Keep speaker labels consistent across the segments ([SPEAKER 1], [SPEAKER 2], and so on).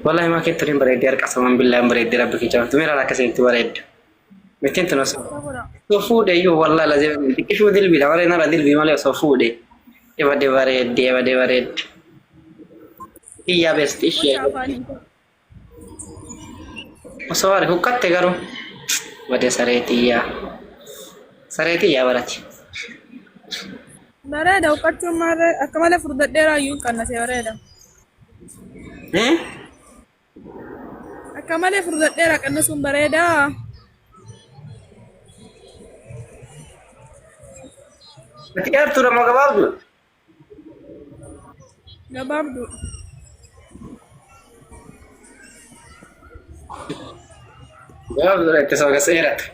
[SPEAKER 1] Wallahi maa keetti hin bareeddi harka saman billaa hin bareeddi rabbi kee caaltu meera akkasitti bareeddu. Mittiin tun osoo osoo fuudhe iyyuu wallahi lazim xiqqishuu dilbiidha malee nara dilbii malee osoo fuudhe ebade bareeddi ebade bareeddi. Iyyaa beesti ishee
[SPEAKER 2] Gocha afaan hin qabu.
[SPEAKER 1] osoo ari huqqatte garuu bade saree xiyyaa saree xiyyaa barati.
[SPEAKER 2] Bareeda huqqachuun maarree akka malee furdadheeraa iyyuu hin qannasee bareeda.
[SPEAKER 1] Eh?
[SPEAKER 2] Akka malee furdadheera qannasuun bareedaa.
[SPEAKER 1] Ati dheertuudha moo gabaabduudha?
[SPEAKER 2] Gabaabduu.
[SPEAKER 1] Gabaabduudha itti soo gas dheeratu.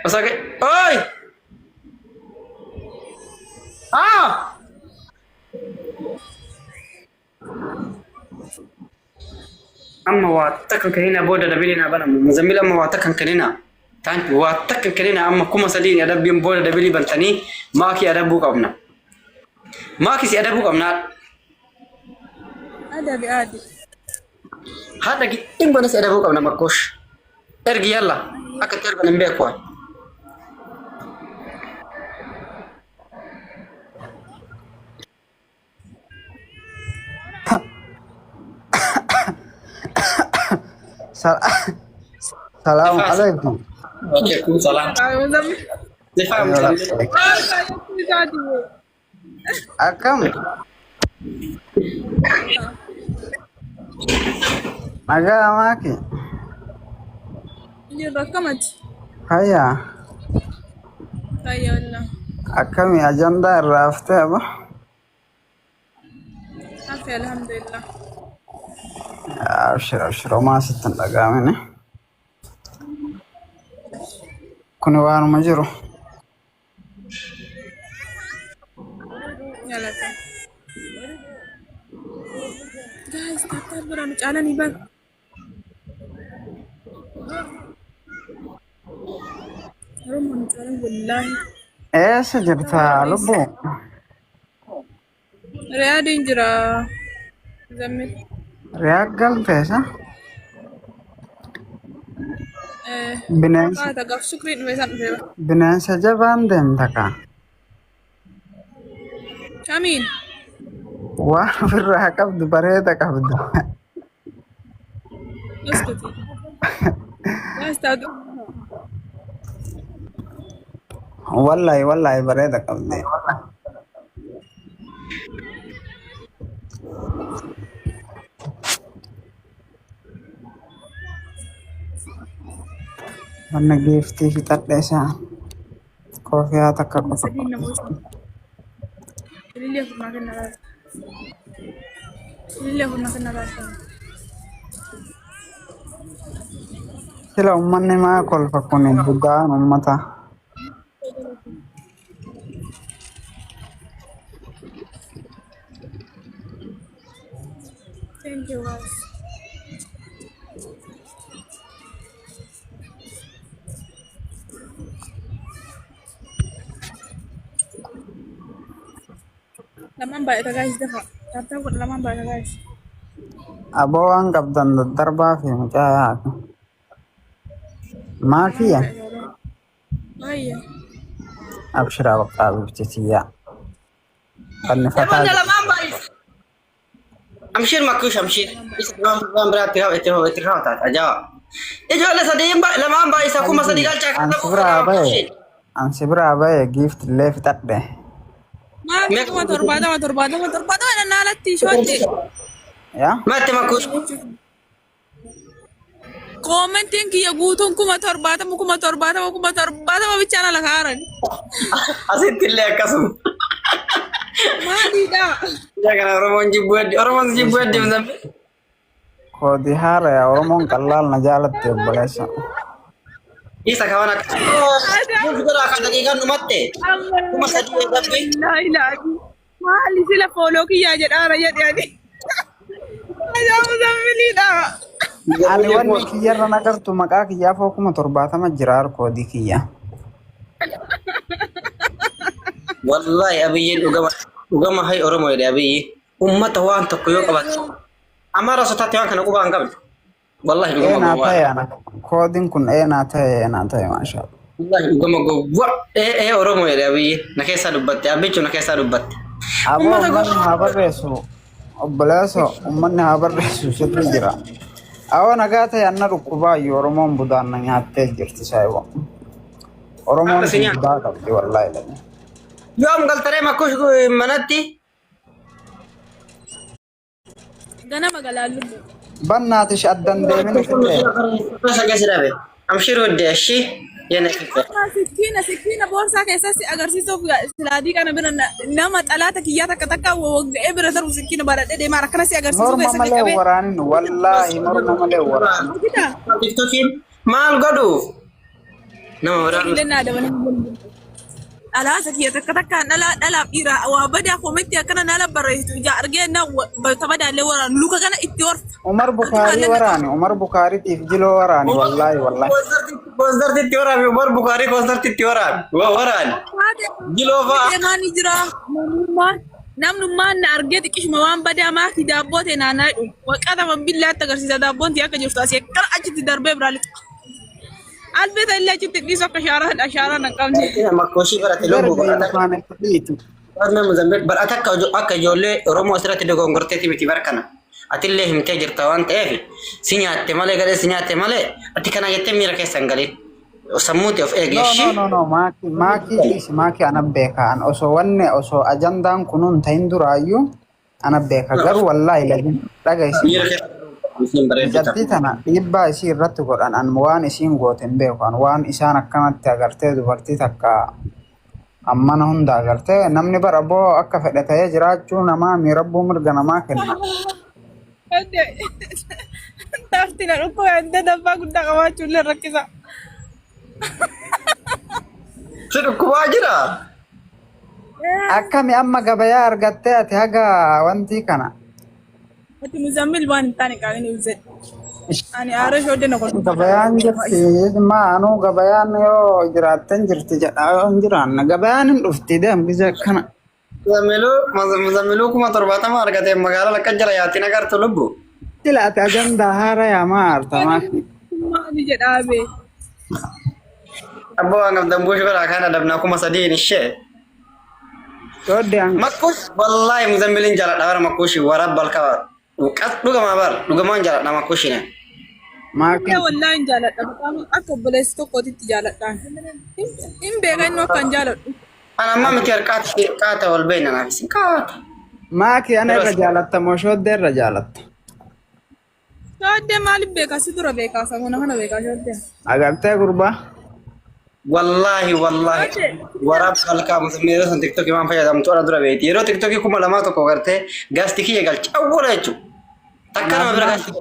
[SPEAKER 1] Osoo ga Oi! Ah! Amma waa takka hin kenninaa booda dabiliin haa banamu. Muzammil amma waa takka hin kenninaa. Thank you. Waa takka hin kenninaa amma 3000 adabbiin booda dabilii bantanii maakii adabuu qabna. Maakii si adabuu qabna.
[SPEAKER 2] Adabi adi.
[SPEAKER 1] Haadha gidduun goona si adabuu qabna makkoosh. Ergi yalla akka itti ergan hin beeku waan.
[SPEAKER 3] Salaamu alaikum.
[SPEAKER 1] Waalaikum salaam. Sifaa muzammil.
[SPEAKER 3] Akkam? Nagaa maaki?
[SPEAKER 2] Jirra akkamati?
[SPEAKER 3] Fayyaa.
[SPEAKER 2] Fayyaa wallah.
[SPEAKER 3] Akkami ajandaa irraa haftee aba?
[SPEAKER 2] Hafe alhamdulillah.
[SPEAKER 3] Abshir abshir homaa sitti hin dhaga'amini. Kuni waanuma jiru.
[SPEAKER 2] Galata. Guys, tap tap godhaa nu caalanii bar. Oromoo nu caalan wallaahi.
[SPEAKER 3] Eessa jirta lubbuu?
[SPEAKER 2] Riyaadiin jira. Zammil.
[SPEAKER 3] Riyaad galte isa? Bineensa
[SPEAKER 2] Fakkaata gaaf shukriin dhufe isaan dhufee bara.
[SPEAKER 3] bineensa jabaan deemta kaa.
[SPEAKER 2] Kamiin?
[SPEAKER 3] Waan ofirraa qabdu bareeda qabdu.
[SPEAKER 2] Uskuti. Guys, taatu.
[SPEAKER 3] Wallahi wallahi bareeda qabdi. Wanna giiftii fixadhe isaa koofiyaa takka
[SPEAKER 2] Kuma
[SPEAKER 3] qofa
[SPEAKER 2] sadiin namoota. Ilillee afurnaa kenna laata. Ilillee afurnaa kenna laata.
[SPEAKER 3] Sila uummanni maa kolfa kun budaan uummata.
[SPEAKER 2] Thank you guys. Lamaan baay'ata guys dafa. Taaptaa godha lamaan baay'ata guys.
[SPEAKER 3] Aboo waan qabdan daddarbaa fi mucaa yaadu.
[SPEAKER 2] Lamaan
[SPEAKER 3] Maakiyya
[SPEAKER 2] baay'ata. Baay'ee.
[SPEAKER 3] abshiraa baqqaa bifti tiyyaa. Fannifataa
[SPEAKER 1] Namoonni lamaan baay'isa. Amshir makkuush amshir. Isa waan waan biraatti haa itti itti haa taata ajaa'iba. Ijoollee sadiin lamaan baay'isa 3000 galchaa kan
[SPEAKER 3] Ansi
[SPEAKER 1] ta'u
[SPEAKER 3] biraa bahe
[SPEAKER 1] amshir.
[SPEAKER 3] ansi biraa bahe giifti illee fixadhe.
[SPEAKER 2] Maal 70,000 70,000 70 dhannaa alatti shootti.
[SPEAKER 3] Yaa
[SPEAKER 1] Matti makkuush.
[SPEAKER 2] Koomentiin kiyya guutuun 70,000 70,000 70,000 bichaan ala kaaran.
[SPEAKER 1] Asitti illee akkasuma.
[SPEAKER 2] Maaliidha?
[SPEAKER 1] Ija kana Oromoon jibbuu heddi. Oromoon jibbuu heddi Mozambique.
[SPEAKER 3] Koodi haaraya Oromoon qallaal na jaalatti obboleessa.
[SPEAKER 1] Isa kawan akka. Nuuf godhaa kan daqiiqaan dhumatte. 3000 eegabbi.
[SPEAKER 2] Laa ilaahi. Maali sila fooloo kiyyaa jedhaara jedhe ani. Ajaa'iba zammiliidha.
[SPEAKER 3] Ani wanni kiyyarra nagartu maqaa kiyyaafoo 70,000 jira koodii kiyya.
[SPEAKER 1] Wallahi Abiyyiin dhugama dhugama hay Oromoo jedhe Abiyyi. Ummata waan tokko yoo qabate. Amma osoo taate waan kana qubaa hin qabdu. Wallahi dhuguma
[SPEAKER 3] Eenaa
[SPEAKER 1] gowwaa.
[SPEAKER 3] ta'e ana koodiin kun eenaa ta'e eenaa ta'e maashaa.
[SPEAKER 1] Wallahi dhuguma gowwaa. Ee ee Oromoo jedhe Abiyyi na keessaa dubbatte Abbichu na keessaa dubbatte.
[SPEAKER 3] Aboo
[SPEAKER 1] Uummata
[SPEAKER 3] uummanni
[SPEAKER 1] gowwaa.
[SPEAKER 3] haa barreessu obboleesso uummanni haa barreessu sirri jira. Awoo nagaa ta'e anna dhukkubaayyuu Oromoon budaan na nyaattee jirti saayiboo. Oromoon
[SPEAKER 1] Akka si
[SPEAKER 3] kun
[SPEAKER 1] nyaata.
[SPEAKER 3] budaa qabdi wallaahi lama.
[SPEAKER 1] Yoom galtaree makkush manatti?
[SPEAKER 2] Ganama galaan lubbu.
[SPEAKER 3] Bannaatish addan deemin ifillee.
[SPEAKER 1] Amshir wuddee ishii yena kiffe.
[SPEAKER 2] Amma sikkiina sikkiina boorsaa keessatti agarsiisuuf silaadii kana bira nama xalaata kiyyaa takka takka wagga'ee bira darbu sikkiina baadhadhee deemaa akkana si agarsiisuu
[SPEAKER 3] Morma
[SPEAKER 2] keessa
[SPEAKER 3] malee
[SPEAKER 2] qaqqabee.
[SPEAKER 3] waraanin wallaahi morma malee waraanin.
[SPEAKER 2] Argitaa?
[SPEAKER 1] Tiktokiin maal godhuuf? Nama waraanu.
[SPEAKER 2] Illee naa dabalee. Dhalaasa kiyya takka takkaan dhalaa dhalaaf dhiiraa waa badaa koometti akkana nala barreessitu ija argee na tabadaallee waraanu luka kana itti horfa.
[SPEAKER 3] Umar Bukaarii waraani Umar Bukaariitiif jiloo waraani wallaahi wallaahi.
[SPEAKER 1] Koonsartiitti waraabi Umar Bukaarii koonsartiitti waraabi. Waraani. Jiloo fa'a.
[SPEAKER 2] Deemaa ni jira. Namnummaan namnummaan na argee xiqqishuma waan badaa maakii daabboo ta'e naannaa jedhu. Waqata billaatti agarsiisa daabboon ta'e akka jirtu asii akkana achitti darbee biraa lixa. Albee ta'e illee achitti dhiisu akka shaaraan ashaaraan hin qabne.
[SPEAKER 1] Makkooshii barate lubbuu
[SPEAKER 3] Darbii
[SPEAKER 1] barata.
[SPEAKER 3] lafaan itti dhiitu.
[SPEAKER 1] Barata akka akka ijoollee Oromoo asirratti dogongorteeti miti barkana. Atillee himtee jirta waan ta'eef si nyaatte malee gadhee si nyaatte malee ati kana jettee miira keessa hin galin. Sammuuti of eegi
[SPEAKER 3] No, no,
[SPEAKER 1] ishii.
[SPEAKER 3] no, no, maaki, maaki dhiisi, maaki ana beeka. An osoo wanne osoo ajandaan kunuun ta'in duraayyuu ana beeka. Garuu wallaahi lagin dhagaisi.
[SPEAKER 1] Miira keessa isiin bareeddu ta'a.
[SPEAKER 3] Mijattii tana dhiibbaa isii irratti godhan an waan isiin goote hin beeku. An waan isaan akkanatti agartee dubartii takka ammana hunda agartee namni bara boo akka fedhe ta'ee jiraachuu namaa miirabbuu mirga namaa kenna.
[SPEAKER 2] Taafti na dhukkoo yaadda dabbaa guddaa qabaachuu illee rakkisa.
[SPEAKER 1] Si dhukkubaa jira.
[SPEAKER 3] Akkami amma gabayaa argattee ati haga wantii kana.
[SPEAKER 2] Ati muzammil waan hin taane qaamni ibsadhe. Ani aara shooddee na kolfa.
[SPEAKER 3] Gabayaan jirti maa anuu gabayaan yoo jiraattan jirti jedha yoo hin jiraanne gabayaan hin dhufti deem gizee akkana.
[SPEAKER 1] Muzammiluu 70,000 argate magaalaa lakka jala yaatiin agartu lubbu.
[SPEAKER 3] Sila ati ajandaa haara yaamaa aarta maa.
[SPEAKER 2] Maali jedhaa bee.
[SPEAKER 1] Abboo waan qabdan buush godhaa kana dabnaa 3,000 ishee.
[SPEAKER 3] Shoodde an
[SPEAKER 1] Makkush wallahi muzammilin jaaladha bara makkushi warab balka qas dhugamaa bar dhugamaan jaaladha makkushine.
[SPEAKER 3] maakin
[SPEAKER 2] Wallaahi hin jaaladha. Maqaan akka obboleessi tokkootitti jaaladhaan. Hin beeka inni akka hin jaaladhu.
[SPEAKER 1] Ana amma miti harkaati qaata wal beekna naaf isin qaata.
[SPEAKER 3] Maaki ana irra jaalatta moo shoodde irra jaalatta?
[SPEAKER 2] Shooddee maaliif beekaa? Si dura beekaa sammuna kana beekaa shooddee.
[SPEAKER 3] Agartee gurbaa?
[SPEAKER 1] Wallahi wallahi warab balka muzammil yeroo san tiktookii waan fayyadamtu ana dura beekti yeroo tiktookii 2001 gartee gaasti kiyya galche awwala jechuudha. Takka nama bira gaasti.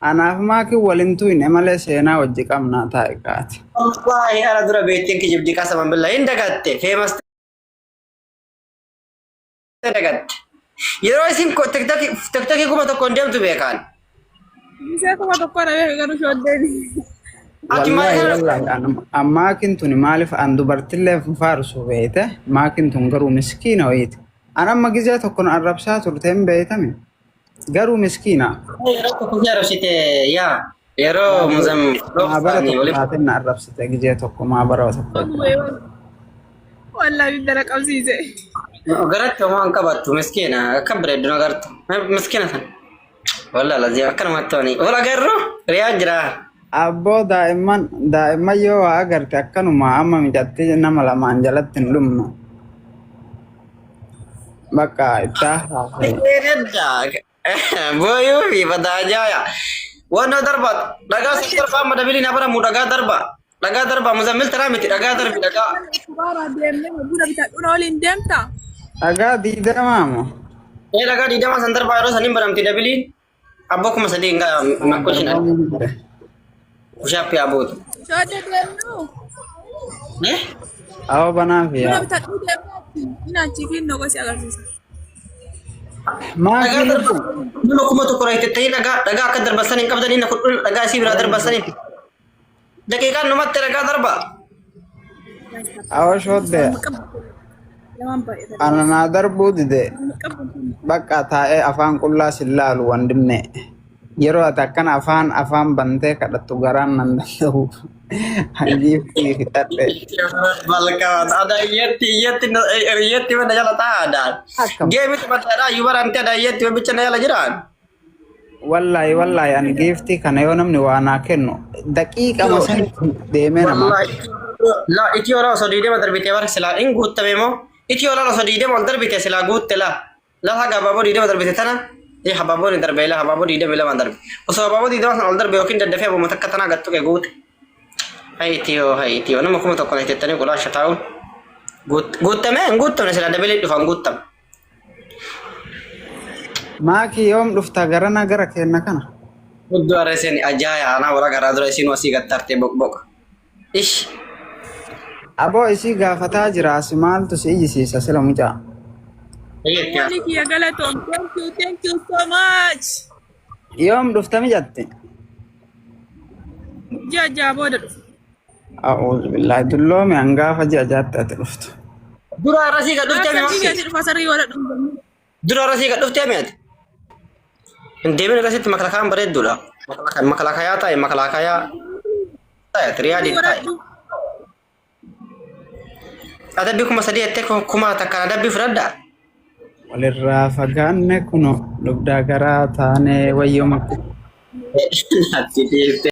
[SPEAKER 3] Anaaf maakin waliin tuyne malee seenaa wajji qabnaa taa'e kaati.
[SPEAKER 1] Wallahi ana dura beektiin kijibdi qasaman billaa hin dagatte feemas dagatte. Yeroo isin tiktookii 1000 deemtu beekaan.
[SPEAKER 2] Gisee 1000 na beeka garuu shooddeen.
[SPEAKER 1] Ati maal
[SPEAKER 3] Wallahi
[SPEAKER 1] kana
[SPEAKER 3] wallahi an maakin tuni maaliif an dubartillee faarsu beeyte maakin tun garuu miskiina wayiiti. An amma gizee tokko na arrabsaa turte hin beeytami. Garuu miskiina.
[SPEAKER 1] Yeroo tokko si arrabsite yaa yeroo muzam
[SPEAKER 3] Maabara tokko taateen na arrabsite gizee tokko maabara tokko.
[SPEAKER 2] Wallaahi biddara qabsiise.
[SPEAKER 1] Garatti homaa hin qabattu miskiina akka bareeddu na gartu miskiina sana. Wallahi lazii akkanumatti wani wal agarru riyaa jira.
[SPEAKER 3] Abboo daa'imman daa'imman yoo waa agarte akkanuma amma micattee nama lamaan jalatti hin dhumnu. Bakka itti haasa'e.
[SPEAKER 1] Dheeredda booyuu fi badaa jaaya. Wannoo darba dhagaa si darba amma dabiliin abaramu dhagaa darba dhagaa darba muzammil taraa miti dhagaa darbi dhagaa.
[SPEAKER 2] Kubaaraa deemnee buna bitadhu na waliin deemtaa?
[SPEAKER 3] Dhagaa diidamaa moo?
[SPEAKER 1] Ee dhagaa 20 san darbaa yeroo saniin baramti dabiliin abboo 3,000 hin gaa makkoshin kushaappii abootu.
[SPEAKER 2] Shooddee deemnu.
[SPEAKER 1] Eh?
[SPEAKER 3] Awwa banaaf
[SPEAKER 2] Buna
[SPEAKER 3] yaa.
[SPEAKER 2] bitadhu deemnee inni achii fi inni gosi agarsiisa.
[SPEAKER 1] Dhagaa
[SPEAKER 3] Maakii
[SPEAKER 1] darba nama 1000 raayite ta'ii dhagaa dhagaa akka darban san hin qabdan inni kudhan dhagaa isii biraa darban saniin. Daqiiqaan numatti dhagaa darba.
[SPEAKER 3] Awwa shooddee.
[SPEAKER 2] Lamaan baay'ata.
[SPEAKER 3] Ana naa darbuu dide bakka taa'ee afaan qullaa sin laalu wandimne. Yeroo ati akkana afaan afaan bantee kadhattu garaan nan danda'u. Hangiiftii fixadhe.
[SPEAKER 1] Balkaat ada iyyatti iyyatti iyyatti mana jala taa'aadhaan.
[SPEAKER 3] Akkam.
[SPEAKER 1] Geemi taphataadhaa iyyuu barante ada iyyatti bicha na jala jiraan.
[SPEAKER 3] Wallaahi wallaahi ani giiftii kana yoo namni waa naa kennu daqiiqama sanitti deemee namaa
[SPEAKER 1] Wallaahi. La itiyoo laa osoo diidema darbitee bara silaa in guuttame moo itiyoo laa osoo diidema ol darbite silaa guutte laa. Lafa habaaboo diidema darbite tana ee habaaboon hin darbe laa habaaboo diidema lama darbe. Osoo habaaboo diidema sana ol darbe yookiin daddafee abuma takka tanaa gad tuqe guute. Hay itiyoo hay itiyoo nama 1000 na hitettanii qulaasha taa'uun. Guuttame hin guuttamne silaa dabalee dhufa hin guuttame.
[SPEAKER 3] Maakii yoom dhufta garana gara keenna kana?
[SPEAKER 1] Guddoo arreeseen ajaaya anaa wara garaa dura isiin wasii gattarte boqboqa. Ish.
[SPEAKER 3] Aboo isii gaafataa jira asi maaltu si iyyisiisa sila mucaa.
[SPEAKER 2] Wali kiyya galatoom. Thank you, thank you so much.
[SPEAKER 3] Yoom dhufta mijatte?
[SPEAKER 2] Ji'a ja'a booda dhufa.
[SPEAKER 3] A'uudhu billaahi dulloome hangaafa ji'a jaatti ati dhuftu.
[SPEAKER 1] Dura arasii gad dhuftee
[SPEAKER 2] Akka
[SPEAKER 1] mi
[SPEAKER 2] biyya dhufa sarrii wala dhufa.
[SPEAKER 1] Dura arasii gad dhuftee mi ati? Hin deemin akkasitti makalaakaan bareedduudha. Makalakayaa taa'e makalakayaa taa'e riyaadii taa'e. Adabbii 3000 jettee 1000 adabbii fudhadhaa.
[SPEAKER 3] Walirraa fagaanne kuno dugdaa garaa taane wayyoo makku.
[SPEAKER 1] Natti dhiifte.